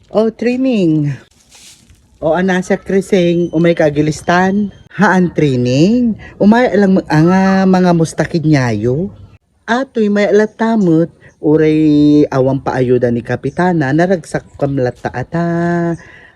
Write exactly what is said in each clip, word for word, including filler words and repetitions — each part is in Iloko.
O, Trining. O, ana, Sek Krising, umay ka agilistan? Haan, Trining. Umay lang mag-, anga, mangamusta kenyayo? Atoy, may latta met, uray awan paayuda ni Kapitana, naragsakkam latta ata.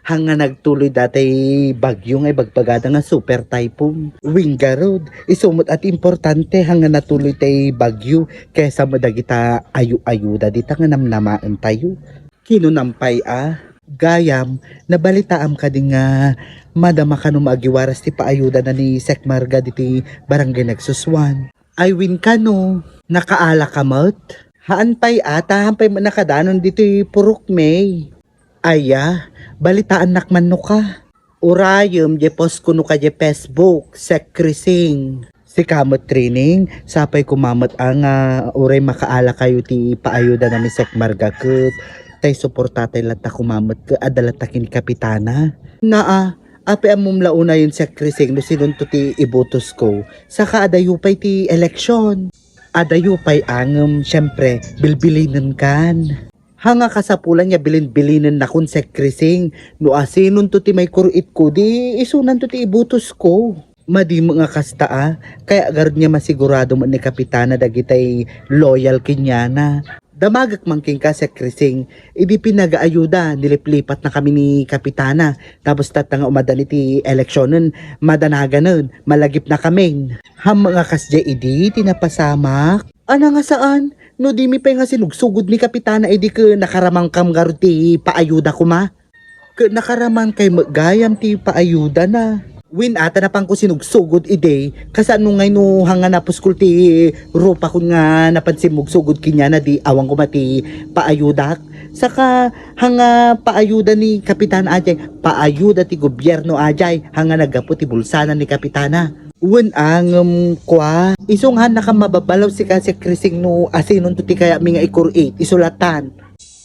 Hanga nagtuloy datay bagyo nga ibagbagada nga super typhoon. Wen garud, isu met a ti importante, hanga natuloy tay bagyo, kaysa met dagita ayu-ayuda dita nga namnamaentayo. Kinunam pay a, gayam, nabalitaam kadi nga madama kano maagiwaras ti paayudana ni Sek Marga diti Barangay Nagsusuan? Ay, wen kano, nakaala ka met? Haan pay ata, haan pay met nakadanon ditoy purok mi. Aya, balitaannak man no ka. Urayem, diay post ko no ka diay Facebook, Sek Krising. Sika met, Trining, sapay koma met a nga uray makaala kayo ti paayuda na ni Sek Marga ket tay suportatay latta koma met ket adda latta ken ni Kapitana. Naa, apay ammom la unayen, Sek Krising, no sinonto ti ibotos ko, saka adayo pay ti eleksyon. Adayo pay a ngem, siempre, bilbilinen kan. Hanga kasapulan nga bilin-bilinen nakon, Sek Krising, no asinonto ti maikor-it ko, di isunanto ti ibotos ko. Madi met nga kasta a, kaya garud nga masigurado met ni Kapitana dagitay loyal kenyana. Damagek man kenka, Sek Krising, idi pinagaayuda, niliplipatnakami ni Kapitana. Tapos tatta nga umaddan iti eleksionen, madanaganen, malagipnakamin. Haan met nga kasdiay idi ti napasamak. Ana nga saan, no dimi pay nga sinugsugod ni Kapitana idi ket nakaramankam garud ti paayuda koma? Ket nakaramankay met gayam ti paayudana. Wen a, ta napanko sinugsugod idi, kasano ngay no hanga napuskol ti rupakon nga napan simmugsugod kenkuana di awan koma ti paayudak? Saka hanga paayuda ni Kapitana a diay, paayuda ti gobierno a diay, hanga naggapu ti bulsana ni Kapitana. Wen a, ngem kua, isu nga haannakam mababalaw sika, Sek Krising, no asinonto ti kayatmi nga ikor-it, isu latan.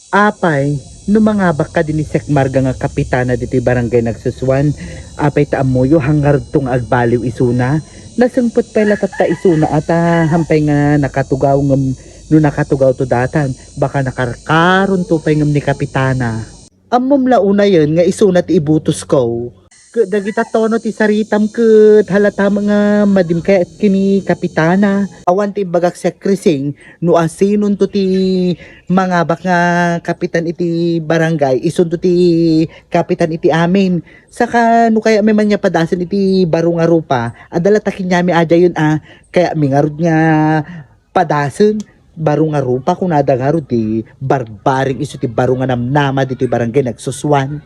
Apay, no mangabak kadi ni Sek Marga nga Kapitana ditoy Barangay Nagsusuan, apay ta ammoyo, hangarudto nga agbaliw isuna? Nasengpet pay la tatta isuna a ta haan pay nga nakatugaw ngem no nakatugawto datan, baka nakarkaronto pay ngem ni Kapitana. Ammom la unayen nga isuna ti ibotos ko. Ket dagita tono ti saritam ket halata met nga madim kayat ken ni Kapitana. Awan ti imbagak, Sek Krising, no asinonto ti mangabak nga kapitan iti barangay, isunto ti kapitan iti amin. Saka no kayatmi man nga padasen iti baro nga rupa, adda latta kenkuami a diayen a, kayatmi ngarud nga padasen, baro nga rupa, kunada ngarud ti barbareng isu ti baro nga namnama ditoy Barangay Nagsusuan.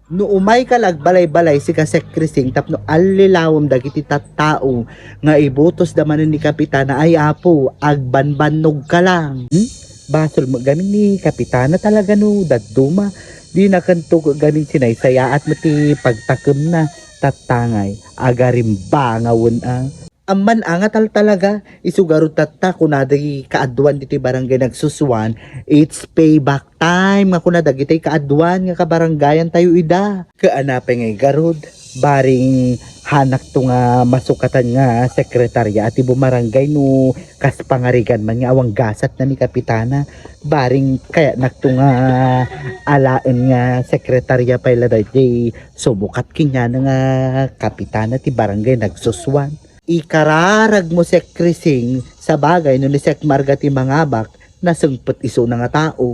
No umayka la agbalay-balay, sika Sek Krising, tapno allilawem dagiti tattao nga ibotosda manen ni Kapitana, ay Apo, agbanbannogka lang. Hmm? Basol met gamin ni Kapitana talaga no dadduma. Dinakanto gamin sinaysayaat met ti pagtakemna, tattangay, agarimbangawen a. Amman a nga taltalaga, isu garud tatta, kunada ti kaaduan ditoy Barangay Nagsusuan, it's payback time nga kuna dagitoy kaaduan nga kabarangayantayo ida. Kaana pay ngay garud, bareng haanakto nga masukatan nga sekretarya ti bumarangay no kas pangarigan man nga awan gasatna ni Kapitana. Bareng kayatnakto nga alaen nga sekretarya pay la daytoy sumukat kenkuana nga Kapitana ti Barangay Nagsusuan. Ikararagmo, Sek Krising, sabagay no ni Sek Marga ti mangabak, nasengpet isuna nga tao.